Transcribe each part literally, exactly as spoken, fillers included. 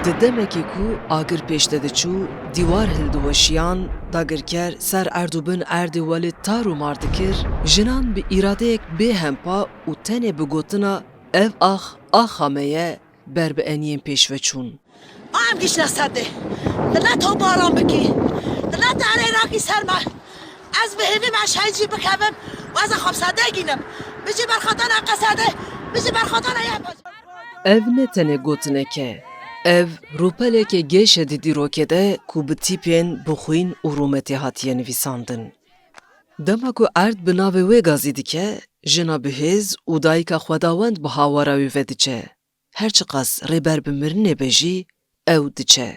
Di demekê ku agir pêş de diçû, dîwar hildiweşiyan, dagirker ser erd û bin erdê welê tar û mar dikir, jinan bi îradeyek bê hempa û tenê bi gotina "Ev ax, axa me ye", ber bi eniyên pêşve çûn. Em gişne sedê. Dilet ho baran bikî. Dilet erê rakî ser me. Ez bi hêvî me şehîd jî bikevim û ez ê xwe bi sedê gînim. Bijî berxwedana qesedê, bijî berxwedana yê. Ev ne tenê gotinek e. Ev rûpeleke geş e di dîrokê de ku bi tîpên, bi xwîn û rûmetê hatiye nivîsandin. Dema ku erd bi navê wê gazî dike, jina bi hêz û dayika xwedawend bi hawara wî ve diçe. Her çiqas rêber bi mirinê be jî, ew diçe.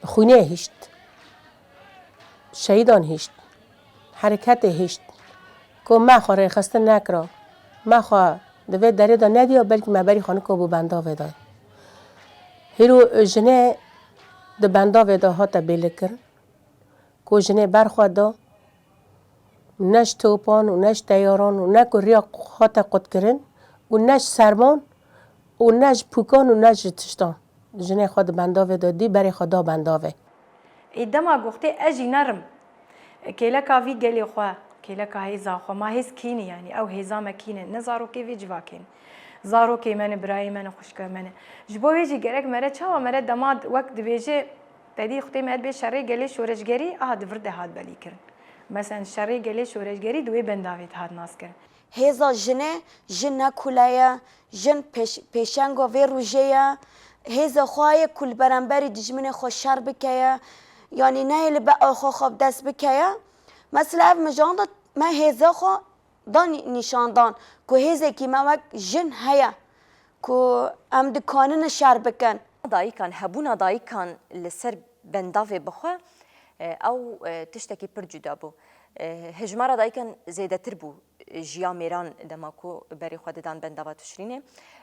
Xwînê hişt, şehîdan hişt, hereketê hişt. Ku me xwe rêxistin nekira, me xwe di vê derê de nediya, belkî me berî xwe niko bû bendavê de. Hîro jinê di bendavê de hate bêlikirin. Ku jinê berxwe da, ne ji topan û ne ji teyaran û ne ku riya hate qutkirin û ne ji serman û ne ji pûkan û ne ji tiştan. Jinê xwe di bendavê de dî, berê xwe da bendavê. Ê dema goxtê ez jî nerim. Kêleka vî gelê xwe, kêleka hêza xwe, ma hêz kî ne yanî, ew hêza me kî ne, ne zarokê vê civakê ne. Zarokê me ne, birayê me ne, xwişka me ne. Ji bo wê jî gerek mere çawa mere dema wek dibêje, Te dî xutê me bê şerê gelê şoreşgerî, aha di vir de hat belîkirin. Mesen şerê gelê şoreşgerî di wê bendavê de hat naskirin. Hêza jinê, jin ne kule ye, jin pêş-, pêşenga vê rojê ye. Hêza xwe ye ku li beramberî dijminê xwe şer bike ye. Yanî neyê li be xwe xwe bi dest bike ye. Mesela ev mijan de me hêza xwe da nî-, nîşandan ku hêzekî me wek jin heye. Ku em dikanin şer bikin. Dayikan, hebûna dayikan li ser bendavê bixwe, e, ew, e, tiştekî pir cuda bû. E, hejmara dayikan zêdetir bû, e, ji ya mêran dema ku berê xwe didan bendava Tişrînê.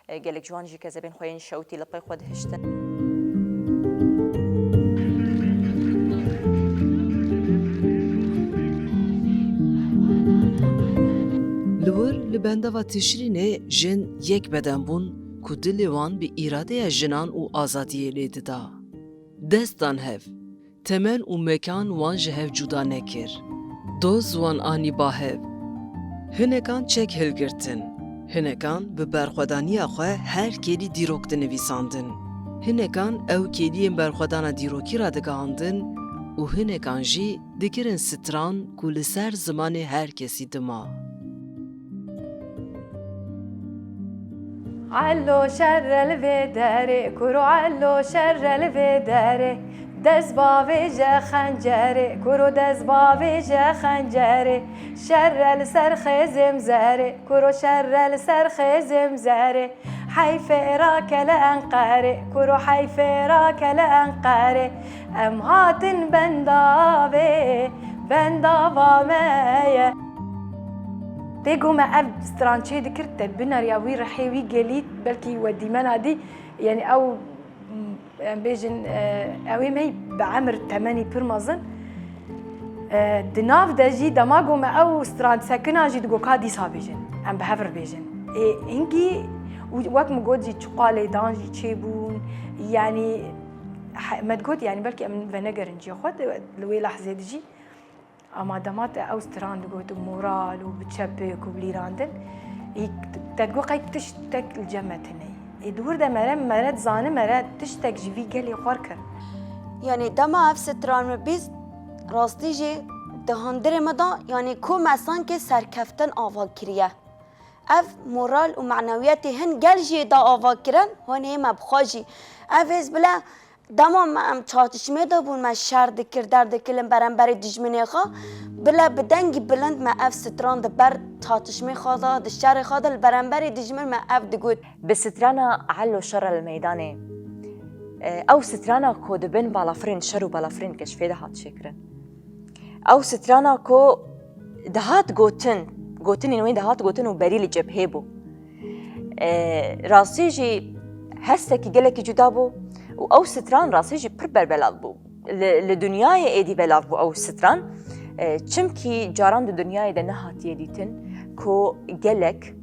E, gelek ji wan jî kezebên xwe yên şewitî li pey xwe dihiştin. Li wir li bendava Tişrînê jin yek beden bûn ku dilê wan bi îradeya jinan û azadiyê lê dida. Dest dan hev. Temen û mekan wan ji hev cuda nekir. Doz wan anî ba hev. Hinekan çek hilgirtin. Hinekan bi berxwedaniya xwe her kêlî dîrok dinivîsandin. Hinekan ew kêliyên berxwedana dîrokî radigihandin û hinekan jî dikirin stran ku li ser zimanê her kesî dima. Elo şerre li vê derê, kuro elo şerre li vê derê. Dest bavêje xencerê, kuro dest bavêje xencerê. Şerre li ser xêzê mizerê, kuro şerre li ser xêzê mizerê. Heyfê rake li Enqerê, kuro heyfê rake li Enqerê. Em hatin bendavê, bendava me ye. Tê ku me ev stran çê dikir, te binariya wî rihê wî gelî, belkî we dîmena dî, yanî ew, em bêjin, e, ew ê me bi emir temenî pir mezin. E, di nav de jî dema ku me ew stran sekina jî digo ka dîsa bêjin, em bi hev re bêjin. Ê hingî û wek min got jî çiqa lêdan jî çêbûn, yanî he-, me digot, yanî belkî em venegerin cihê xwe, li wê lehzê de jî. Ama dema te ew stran digot û moral û bi çepik û bi lîrandin, î te digot qey tiştek li cem me tune ye. Ê di wir de mere, mere dizane mere tiştek ji vî gelê xwar kir. Yanî dema ev stran min bîst, rastî jî di hundirê me de, yanî ku me sankê serkeftin ava kiriye. Ev moral û manewiyetê hin gel jê da ava kirin, hûn ê me bi xwe jî. Ev hêz bile dema me em çatişmê de bûn, me şer dikir, derdikir li beramberî dijminê xwe, bile bi dengî bilind me ev stran di ber çatişmê xwe de, di şerê xwe de li beramberî dijmin me ev digot. Bi strana Elo şerre li meydanê, e, ew strana ku di bin balafirên şer û balafirên keşfê de hat çêkirin. Ew strana ku dihat gotin, gotinên wê dihat gotin û berî li cebhê bû. E, rastî jî hestekî gelekî cuda bû û ew stran rastî jî pir berbelav bû. Li, li dinyayê êdî belav bû ew stran. E, çimkî caran di dinyayê de nehatiye dîtin ku gelek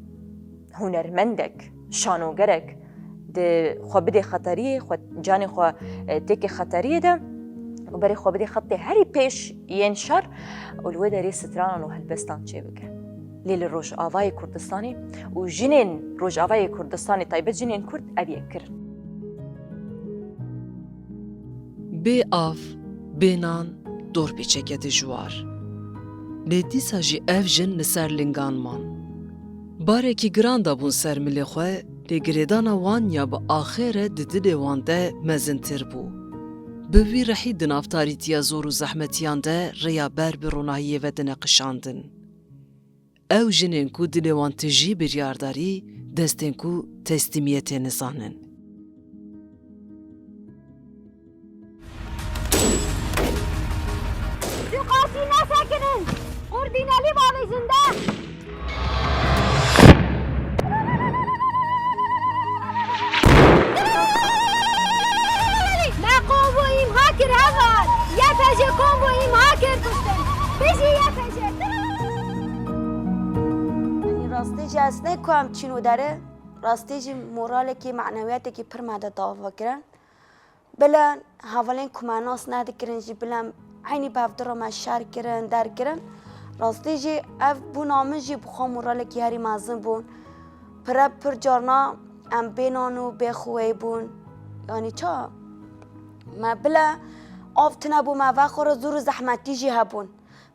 hunermendek, şanogerek di xwe bidê xeteriyê, xwe, canê xwe, e, têkê xeteriyê de û berê xwe bidê xetê herî pêş yên şer û li wê derê stranan û helbestan çêbike. Lê li Rojavayê Kurdistanê û jinên Rojavayê Kurdistanê, taybet jinên Kurd, ev yek kirin. Bê av, bê nan, dorpêçeke dijwar. Lê dîsa jî ev jin li ser lingan man. Barekî giran dabûn ser milê xwe, lê girêdana wan ya bi axê re di dilê wan de mezintir bû. Bi vî rihî di nav tarîtiya zor û zehmetiyan de rêya ber bi ronahiyê ve dineqişandin. Ew jinên ku dilê wan tijî biryar darî, destên ku teslîmiyetê nizanin. Tu qasî nesekinin, qurdînelî bavêjin de. Me konvo îmha kir heval. Y P J konvo îmha kir kuştin. Bijî Y P J. Yanî rastî jî ez ne ku em çîn û derê, rastî jî moralekî, manewiyetekî pir me de dava kirin. Bila hevalên ku me nas nedikirin jî, bila eynî bi hev di re me şer kirin, derkirin. Rastî jî ev bûna min jî bi xwe moralekî herî mezin bûn. Pire pir carna em bê nan û bê xweyê bûn. Yanî ça? Me bila av tune bû, me vexwe re zor û zehmetî jî hebûn.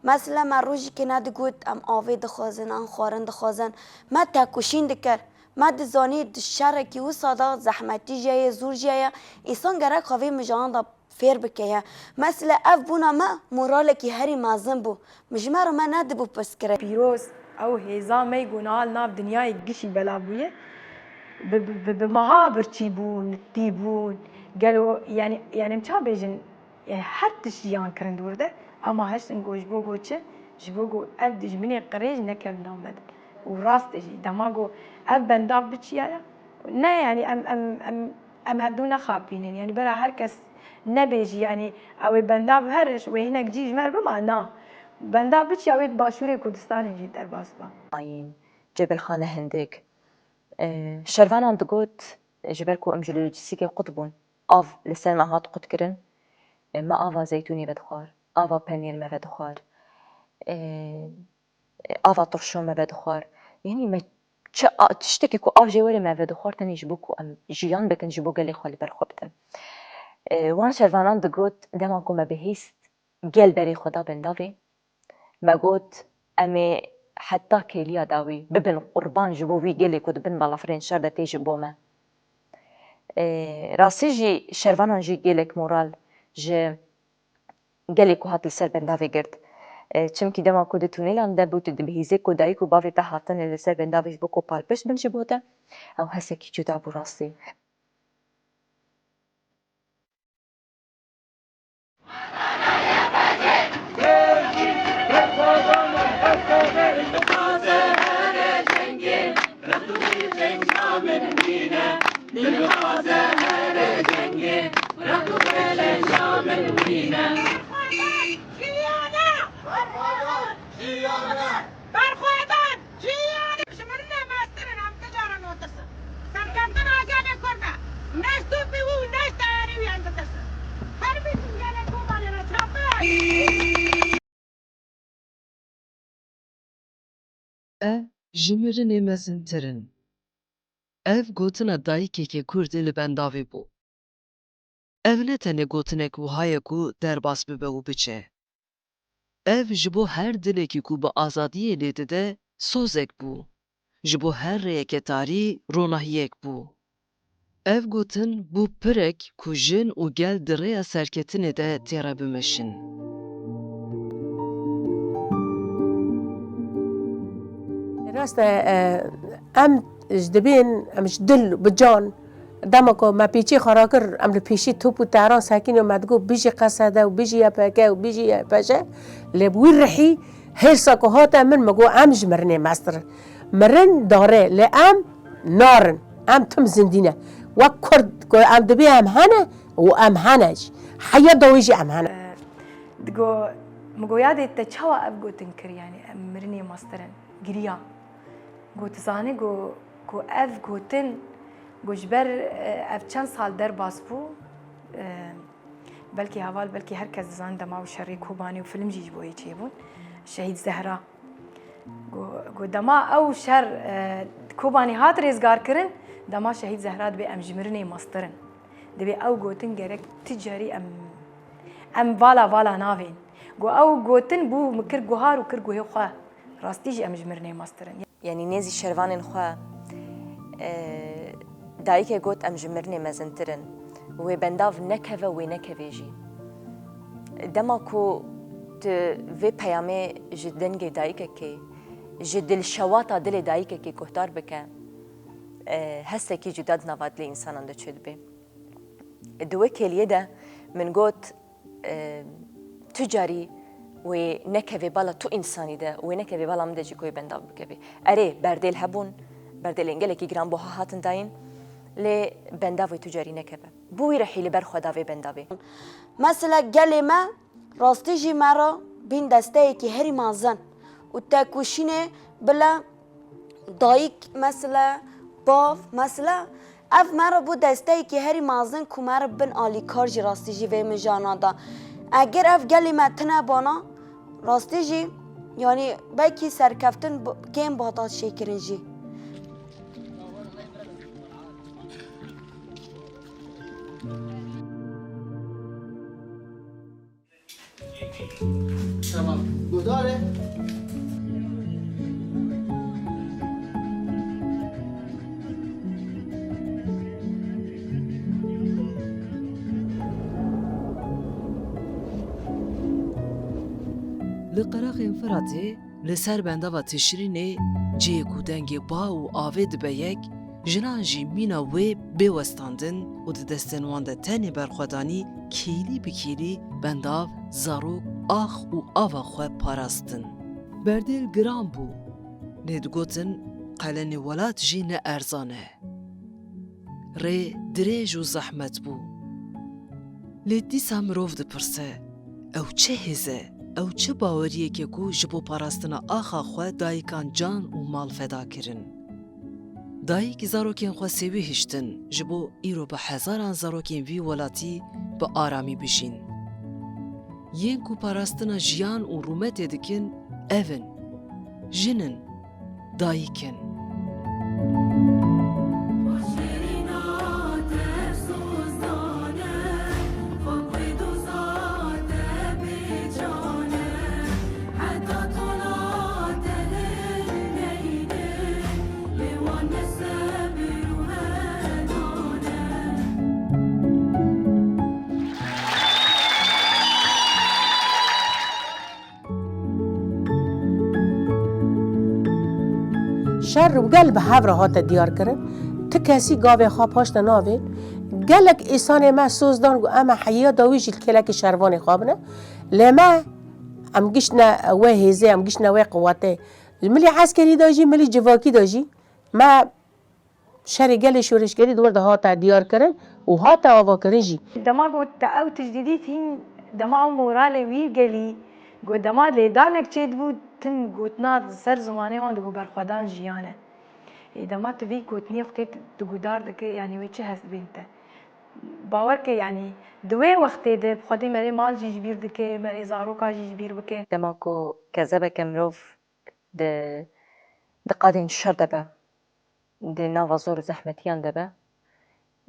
Mesela me rojikê nedigot em avê dixwazin, em xwarin dixwazin. Me tekoşîn dikir. Me dizanî di şerekî wisa de zehmetî jî heye, zor jî heye. Însan gerek xwe vê mijaran de fêr bike ye. Mesela ev bûna me moralekî herî mezin bû. Min ji me re me nedibû pirsgirêk. Pîroz, ew hêza me yê ku niha li nav dinyayê gişî bela bûye, bi, bi, bi, bi meha birçî bûn, tî bûn. Gelo, yani, yani em ça bêjin, e, her tişt jiyan kirin dûr de, ama hiştin ku ji bo ku çi, ji bo ku ev dijminê qirêj nekevin nav me de. Û rast e jî, dema ku ev bendav biçiyaya, ne, yani em, em, em, em hevdû nexapînin. Yani bera her kes nebêjî, yani ew ê bendav here, wê hinek cî ji me re bima, na. Bendav biçiya wê di başûrê Kurdistanê jî derbas ba. Ayîn, Cebelxane hindik. E, şervanan digot, ji ber ku em ji lojîstîkê qut bûn, av li ser me hat qutkirin. E, me ava zeytûnê vedixwar, ava penêr me vedixwar, e, ava turşo me vedixwar. Yanî me çi a-, tiştekî ku av jê were me vedixwar, tenê ji bo ku em jiyan bikin, ji bo gelê xwe li ber xwe bidin. E, wan şervanan digot, dema ku me bihîst gel berê xwe da bendavê, me got, em ê heta kêliya dawî bibin qurban ji bo vî gelê ku di bin balafirên şer de tê ji bo me. Ê, rastî jî şervanan jî gelek moral ji gelê ku hat li ser bendavê girt. Ê, çimkî dema ku di tûnelan de bû, tu dibihîzê ku dayik û bavê te hatine li ser bendavê ji bo ku palpişt bin ji bo te, ew hesekî cuda bû rastî. Berxwedan! Jiyanê ji mirinê mestir in, em ti caran natirsin. Serkeftina gelê Kurd e. Ne ji topê wî û ne ji teyarê wî em ditirsin. Her bîtin gelê Kobanê re çape. Ev ji mirinê mezintir in. Ev gotina dayikekê Kurdê li bendavê bû. Ev ne tenê gotinek wiha ye ku derbas bibe û biçe. Ev ji bo her dilekî ku bi azadiyê lê dide sozek bû. Ji bo her rêyeke tarî ronahiyek bû. Ev gotin bû pirek ku jin û gel di rêya serketinê de tê re bimeşin. Rast e, e, em ji dibên, em ji dil bi can, dema ku me pêçî xwe rakir, em li pêşî top û teran sekîn û me digot, "Bijî Qesede û bijî Y P G û bijî Y P J." Lê bi wî rihî hêrsa ku hate min, me got, "Em ji mirinê mestir in. Mirin dare, lê em narin. Em tim zindî ne. Wek Kurd ku em dibê em hene û em hene jî. Heya dawî jî em hene." Digo, Min got, "Yadê te çawa ev gotin kir, yanî em mirinê mastir in?" Giriya. Got, "Zanî, got, ku ev gotin, got, ji ber, e, ev çend sal derbas bû, e, belkî heval, belkî her kes dizane dema û şerê Kobanê û film jî ji bo yê çêbûn. Şehîd Zehra." Got, got, "Dema ew şer, e, Kobanê hat rêzgar kirin, dema Şehîd Zehra dibê em ji mirinê mastir in. Dibê ew gotin gerek tu carî em, em vala vala navên." Got, "Ew gotin bû, min kir guhar û kir guhê xwe. Rastî jî em ji mirinê mastir in." Yanî nêzî şervanên xwe, e, dayikê got, "Em ji mirinê mezintir in. Wê bendav nekeve, wê nekevê jî." Dema ku tu vê peyamê ji dengê dayikekê, ji dilşewata dilê dayikekê guhdar bike, e, hestekî cuda di nava dilê însanan de çêdibe. Di wê kêliyê de min got, e, tu carî wê nekevê bala tu însanî de, wê nekevê bala min de jî ku wê bendav bikevê. Erê, berdêl hebûn, berdêlên gelekî giranbuha hatin dayîn, lê bendav wê tu carî nekeve. Bi wî rihî li ber xwe da vê bendavê. Mesela gelê me rastî jî me re bîn desteyekî herî mezin û tekoşînê bila dayik, mesela bav, mesela ev me re bû desteyekî herî mezin ku me re bin alîkar jî rastî jî vê mijana da. Eger ev gelê me tine bana, rastî jî, yanî belkî serkeftin b-, kêm bata çêkirin jî. Tamam. Guhdar e. Li qeraxên Firatê, li ser bendava Tişrînê, cihê ku dengê ba û avê dibe yek, jinan jî mîna wê bê westandin û di destên wan de tenê berxwedanî kêlî bi kêlî bendav, zarok, ax û ava xwe parastin. Berdêl giran bû, lê digotin qelenê welat jî ne erzan e. Rê dirêj û zehmet bû. Lê dîsa mirov dipirse, ew çi hêz e, ew çi baweriyek e ku ji bo parastina axa xwe dayikan can û mal feda kirin? Dayik zarokên xwe sêwî hiştin, ji bo îro bi hezaran zarokên vî welatî bi aramî bijîn. Yên ku parastina jiyan û rûmetê dikin, ev in. Jin in, dayik in. Şer û gel bi hev re hate diyar kirin. Ti kesî gavê xwe paşte navên. Gelek îsanê me soz dan ku em ê heya dawî jî li kêlekê şervanê xwe bine. Lê me, em giştine wê hêzê, em giştine wê quwetê. Li milî eskerî de jî, milî civakî de jî me şerê gelê şoreşgerî di wir de hate diyar kirin û hate avakirin jî. Dema got te ew tişt didît hîn, dema ew moralê wî gelî, got dema lêdanek çêdibû, tim gotina ser zimanê wan digot berxwedan jiyan e. Ê dema tu vî gotinê xwe tê tu guhdar dike, yanî wê çi hest bên te? Bawer ke, yanî di wê wextê de bi xwedê merê mal jî ji bîr dike, merê zaroka jî ji bîr bike. Dema ku kezebeke mirov di, di qadên şer de be, di nava zor û zehmetiyan de be,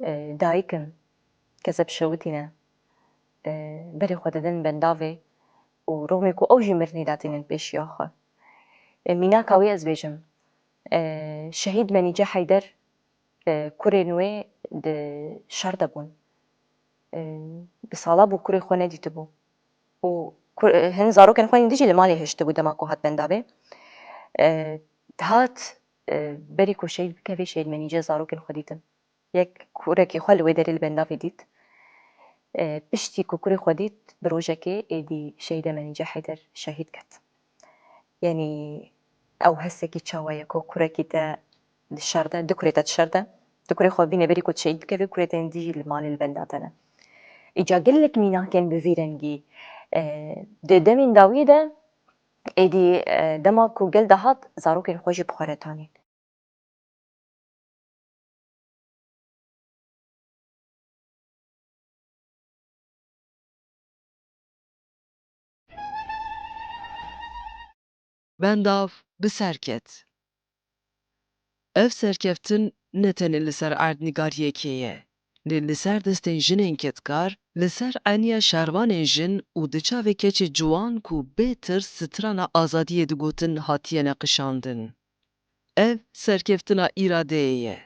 e, dayik in, kezeb şewitîne, e, berê xwe didin bendavê û rûmê ku ew jî mirinê datînin pêşiya xwe. E, mînaka wê ez bêjim, e, Şehîd Menîce Heyder, e, kurên wê di şer de bûn. E, bi sala bû kurê xwe nedîtibû. Û kur-, e, hin zarokên xwe hîn dijî li malê hiştibû dema ku hat bendavê. E, hat, e, berî ku şehîd bikevê, Şehîd Menîce zarokên xwe dîtin. Yek kurekî xwe li wê derê li bendavê dît. E, piştî ku kurê xwe dît, bi rojekê êdî Şehîde Menîce Heyder şehîd ket. Yanî ew hesekî çawa ye ku kurekî te di şer de, du kurê te di şer de, tu kurê xwe bîne berî ku tu şehîd bikevî, kurê te hîn dijî li malê li benda te ne. Îca gelek mînakên bi vî rengî, E, di demên dawî de êdî, e, dema ku gel dihat, zarokên xwe jî bi xwe re tanîn. Bendav bi ser ket. Ev serkeftin ne tenê li ser erdnîgariyekê ye, lê li ser destên jinên kedkar, li ser eniya şervanên jin û di çavê keçê ciwan ku bê tirs strana azadiyê digotin hatiye neqişandin. Ev serkeftina îradeyê ye.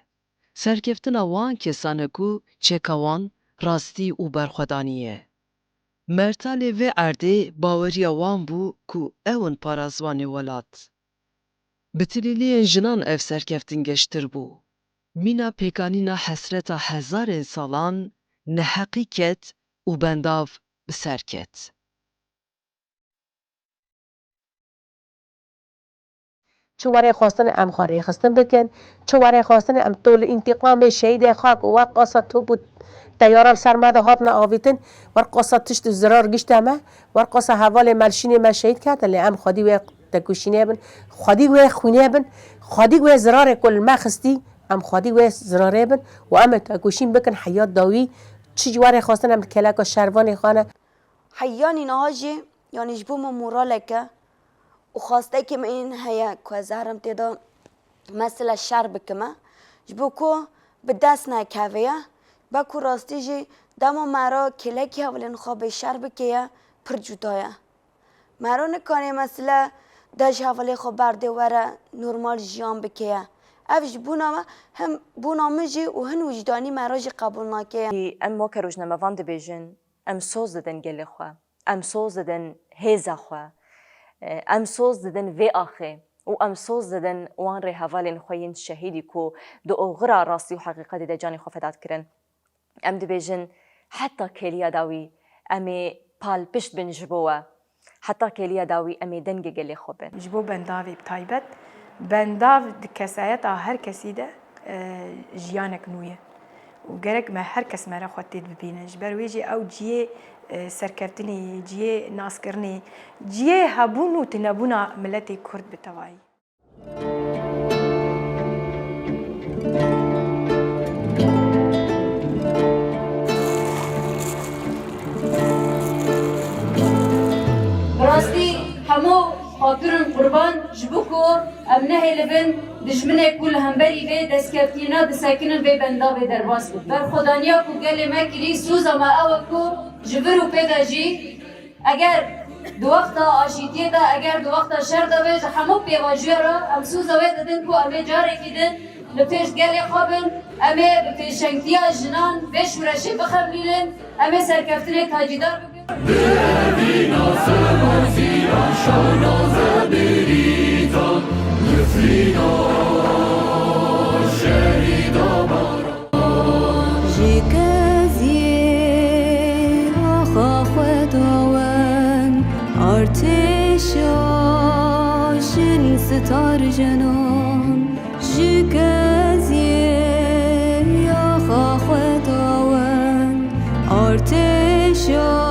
Serkeftina wan kesan e ku çeka wan rastî û berxwedanî ye. Mertalê vê erdê baweriya wan bû ku ew in parasvanê welat. Bi tilîliyên jinan ev serkeftin geştir bû. Mîna pêkanîna hesreta hezarên salan neheqî ket û Bendav bi ser ket. Çi were xwestin em xwe rêxistin bikin, çi were xwestin em tol întîqamê şehîdê xwe ku werqasa top û teyara li ser me de hatine avîtin, werqasa tişt û zirar gişte me, werqasa hevalê me li şînê me şehîd ketin, lê em xwedî wê tekoşînê bin, xwedî wê xwînê bin, xwedî wê zirarê ku li me xistî, em xwedî wê zirarê bin û em ê tekoşîn bikin heya dawî çi ji were xwestin em li keleka şervanê xwe ne. Heyanî niha jî, yanî ji bo min moraleke û xwastekê min heye ku ez herim tê de mesela şer bikime, ji bo ku bi dest nekeve ye. Be ku rastî jî dema mera kêlekî hevalên xwe bê şer bike ye, pir cuda ye. Mera nikanê mesela dej hevalê xwe berdê were normal jiyan bike ye. Ev ji bona me, him bona min jî û hin wijdanî mera jî qebûl nake ye. Em weke rojnamevan dibêjin, em soz didin gelê xwe, em soz didin hêza xwe, em soz didin vê axê û em soz didin wan rêhevalên xwe yên şehîdî ku di oxira rastî û heqîqetê de canê xwe feda dikirin. Em dibêjin, heta kêliya dawî em ê palpişt bin ji bo we. Heta kêliya dawî em ê dengê gelê xwe bin. Ji bo Bendavê bi taybet, Bendav di kesayeta her kesî de, e, jiyanek nû ye. Û gerek me her kes me re xwe tê bibîne. Ji ber wê jî ew cihê, e, serkeftinê ye, cihê naskirinê ye, cihê hebûn û tunebûna miletê Kurd bi tevayî. Bi rastî hemû xatir in qurban ji bo ku em nehêlibin dijminê ku li hemberî vê destkeftiyê ne disekinin vê Bendavê derbas bin. Berxwedaniya ku gelê me kirî, soza me ew e ku ji vir û pê de jî Eger di wexta aşîtiyê de, eger di wexta şer de be, ji hemû pêvajoya re em soza wê didin ku em ê carekî din li pêş gelê xwe bin, em ê bi pêşengtiya jinan vê şoreşê bixemlînin, em ê serkeftinê tacîdar bikin. Ji keziyê axa xwe dawend, artêşa jin star jenan. Ji keziyê axa xwe dawend, artêşa